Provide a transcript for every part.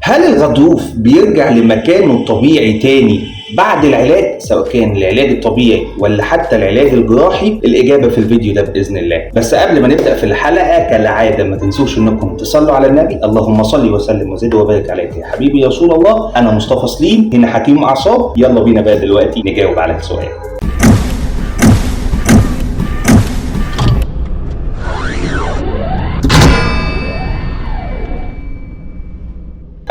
هل الغضروف بيرجع لمكانه الطبيعي تاني بعد العلاج، سواء كان العلاج الطبيعي ولا حتى العلاج الجراحي؟ الإجابة في الفيديو ده بإذن الله. بس قبل ما نبدأ في الحلقة كالعادة ما تنسوش إنكم تصلوا على النبي، اللهم صل وسلم وزد وبارك عليك يا حبيبي يا رسول الله. أنا مصطفى سليم، هنا حكيم أعصاب. يلا بينا بقى دلوقتي نجاوب على السؤال.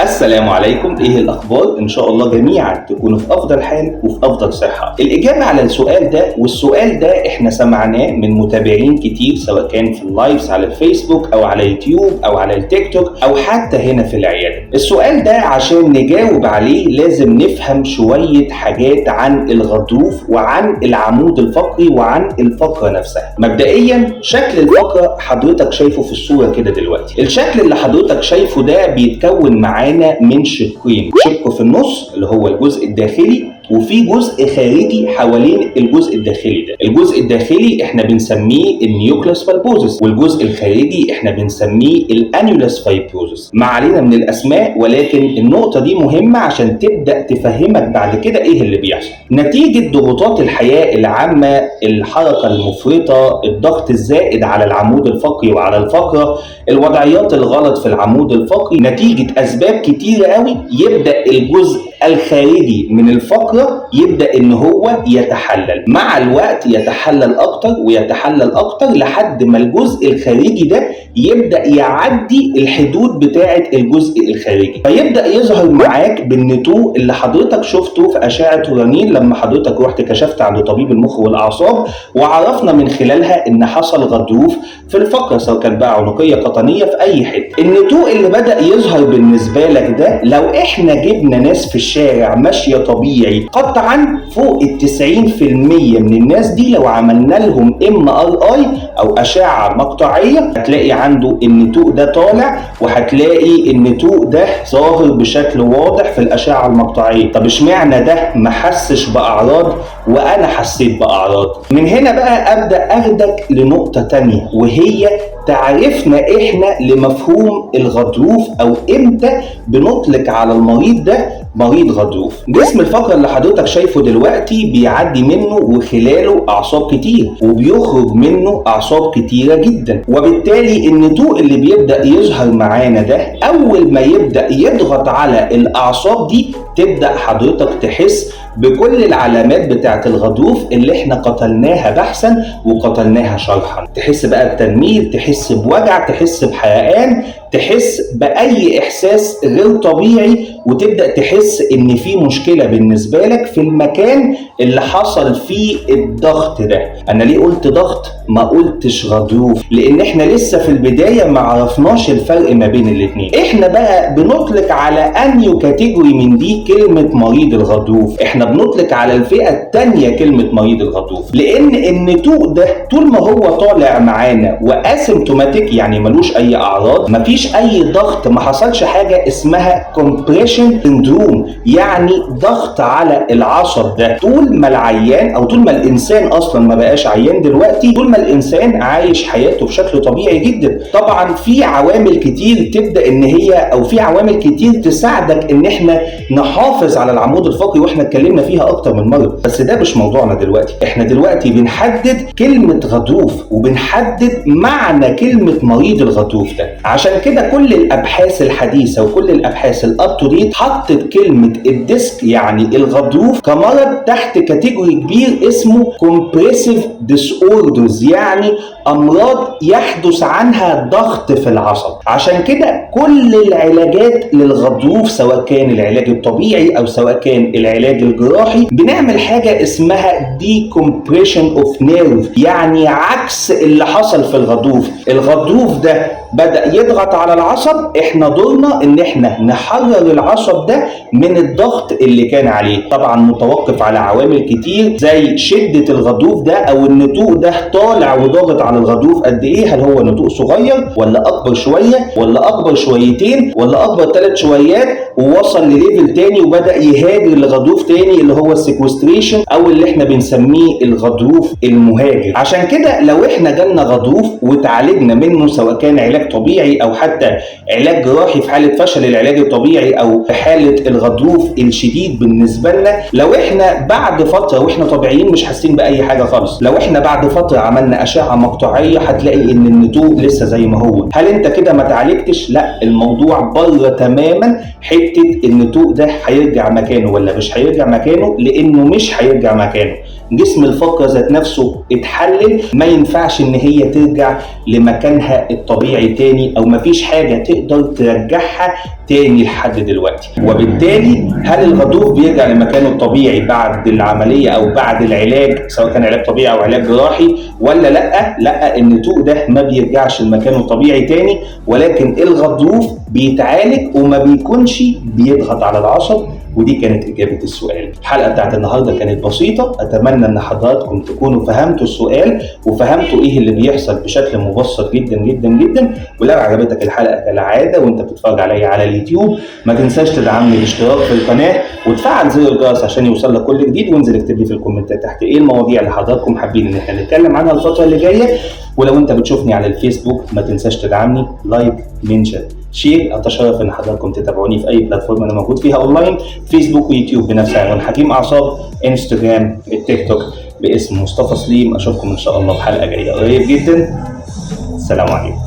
السلام عليكم، ايه الاخبار؟ ان شاء الله جميعا تكونوا في افضل حال وفي افضل صحة. الاجابة على السؤال ده، والسؤال ده احنا سمعناه من متابعين كتير سواء كان في ال lives على الفيسبوك او على يوتيوب او على التيك توك او حتى هنا في العيادة. السؤال ده عشان نجاوب عليه لازم نفهم شوية حاجات عن الغضروف وعن العمود الفقري وعن الفقرة نفسها. مبدئيا شكل الفقرة حضرتك شايفه في الصورة كده دلوقتي. الشكل اللي حضرتك شايفه ده بيتكون معانا من شقين، شق في النص اللي هو الجزء الداخلي، وفي جزء خارجي حوالين الجزء الداخلي ده. الجزء الداخلي احنا بنسميه ال nucleus pulposus، والجزء الخارجي احنا بنسميه ال annulus fibrosus. ما علينا من الاسماء، ولكن النقطة دي مهمة عشان تبدأ تفهمك بعد كده ايه اللي بيحصل. نتيجة ضغوطات الحياة العامة، الحركة المفرطة، الضغط الزائد على العمود الفقري وعلى الفقرة، الوضعيات الغلط في العمود الفقري، نتيجة اسباب كتيرة قوي يبدأ الجزء الخارجي من الفقرة يبدأ ان هو يتحلل. مع الوقت يتحلل اكتر ويتحلل اكتر لحد ما الجزء الخارجي ده يبدأ يعدي الحدود بتاعة الجزء الخارجي، فيبدأ يظهر معاك بالنتوء اللي حضرتك شفته في أشعة رنين لما حضرتك رحت كشفت عند طبيب المخ والأعصاب، وعرفنا من خلالها ان حصل غضروف في الفقرة سواء كان بقى عنقية قطنية في اي حتة. النتوء اللي بدأ يظهر بالنسبة لك ده لو احنا جبنا ناس في الشارع ماشية طبيعي قطعا فوق 90% من الناس دي لو عملنا لهم MRI او اشعة مقطعية هتلاقي عنده النتوء ده طالع، وهتلاقي النتوء ده ظاهر بشكل واضح في الاشعة المقطعية. طب اشمعنى ده ما حسش باعراض وانا حسيت باعراض؟ من هنا بقى ابدا اخدك لنقطة تانية، وهي تعريفنا احنا لمفهوم الغضروف او امتى بنطلق على المريض ده مريض غضروف. جسم الفقرة اللي حضرتك شايفه دلوقتي بيعدي منه وخلاله اعصاب كتير، وبيخرج منه اعصاب كتيرة جدا، وبالتالي النتوء اللي بيبدأ يظهر معانا ده اول ما يبدأ يضغط على الاعصاب دي تبدأ حضرتك تحس بكل العلامات بتاعت الغضروف اللي احنا قتلناها بحثا وقتلناها شرحا. تحس بقى بتنميل، تحس بوجع، تحس بحرقان، تحس بأي إحساس غير طبيعي، وتبدأ تحس إن في مشكلة بالنسبة لك في المكان اللي حصل فيه الضغط ده. أنا ليه قلت ضغط ما قلتش غضروف؟ لأن إحنا لسه في البداية ما عرفناش الفرق ما بين الاتنين. إحنا بقى بنطلق على أنيو category من دي كلمة مريض الغضروف، إحنا بنطلق على الفئة التانية كلمة مريض الغضروف، لأن النتوء ده طول ما هو طالع معانا و asymptomatic يعني ملوش أي أعراض، مفيش اي ضغط، ما حصلش حاجة اسمها compression syndrome يعني ضغط على العصب ده. طول ما العيان او طول ما الانسان اصلا ما بقاش عيان دلوقتي، طول ما الانسان عايش حياته بشكل طبيعي جدا. طبعا في عوامل كتير تبدا ان هي او في عوامل كتير تساعدك ان احنا نحافظ على العمود الفقري، واحنا اتكلمنا فيها اكتر من مرة، بس ده مش موضوعنا دلوقتي. احنا دلوقتي بنحدد كلمة غضروف وبنحدد معنى كلمة مريض الغضروف ده. عشان كده كل الابحاث الحديثة وكل الابحاث ال up to date حطت كلمة ال disc يعني الغضروف كمرض تحت category كبير اسمه compressive disorders، يعني امراض يحدث عنها ضغط في العصب. عشان كده كل العلاجات للغضروف سواء كان العلاج الطبيعي او سواء كان العلاج الجراحي بنعمل حاجة اسمها decompression of nerve، يعني عكس اللي حصل في الغضروف. الغضروف ده بدأ يضغط على العصب، احنا دورنا ان احنا نحرر العصب ده من الضغط اللي كان عليه. طبعا متوقف على عوامل كتير زي شدة الغضروف ده او النتوء ده طالع وضاغط على الغضروف قد ايه، هل هو نتوء صغير ولا اكبر شوية ولا اكبر شويتين ولا اكبر 3 شويات، ووصل ل level تاني وبدأ يهاجر لغضروف تاني التاني اللي هو ال sequestration او اللي احنا بنسميه الغضروف المهاجر. عشان كده لو احنا جالنا غضروف وتعالجنا منه سواء كان علاج طبيعي او حتى علاج جراحي في حاله فشل العلاج الطبيعي او في حاله الغضروف الشديد بالنسبة لنا، لو احنا بعد فترة واحنا طبيعيين مش حاسين باي حاجة خالص، لو احنا بعد فترة عملنا اشعه مقطعيه هتلاقي ان النتوء لسه زي ما هو. هل انت كده ما تعالجتش؟ لا، الموضوع بره تماما. حتة النتوء ده هيرجع مكانه ولا مش هيرجع مكانه؟ لانه مش هيرجع مكانه. جسم الفقرة ذات نفسه اتحلل، ما ينفعش ان هي ترجع لمكانها الطبيعي تاني، او مفيش حاجة تقدر ترجعها تاني لحد دلوقتي. وبالتالي هل الغضروف بيرجع لمكانه الطبيعي بعد العملية او بعد العلاج سواء كان علاج طبيعي او علاج جراحي ولا لا؟ لا، النتوء ده ما بيرجعش لمكانه الطبيعي تاني، ولكن الغضروف بيتعالج وما بيكونش بيضغط على العصب. ودي كانت إجابة السؤال. الحلقة بتاعت النهاردة كانت بسيطة، أتمنى أن حضراتكم تكونوا فهمتوا السؤال وفهمتوا إيه اللي بيحصل بشكل مبسط جدا جدا جدا. ولو عجبتك الحلقة كالعادة وأنت بتتفرج عليا على اليوتيوب، ما تنساش تدعمني باشتراك في القناة وتفعل زر الجرس عشان يوصل لك كل جديد، وانزل اكتب لي في الكومنتات تحت إيه المواضيع اللي حضراتكم حابين إن احنا نتكلم عنها الفترة اللي جاية. ولو أنت بتشوفني على الفيسبوك ما تنساش تدعمني like، mention، share. اتشرف ان حضراتكم تتابعوني في اي platform انا موجود فيها اونلاين، فيسبوك ويوتيوب بنفس عنوان حكيم اعصاب، انستجرام، التيك توك باسم مصطفى سليم. اشوفكم ان شاء الله في حلقة جاية قريب جدا. السلام عليكم.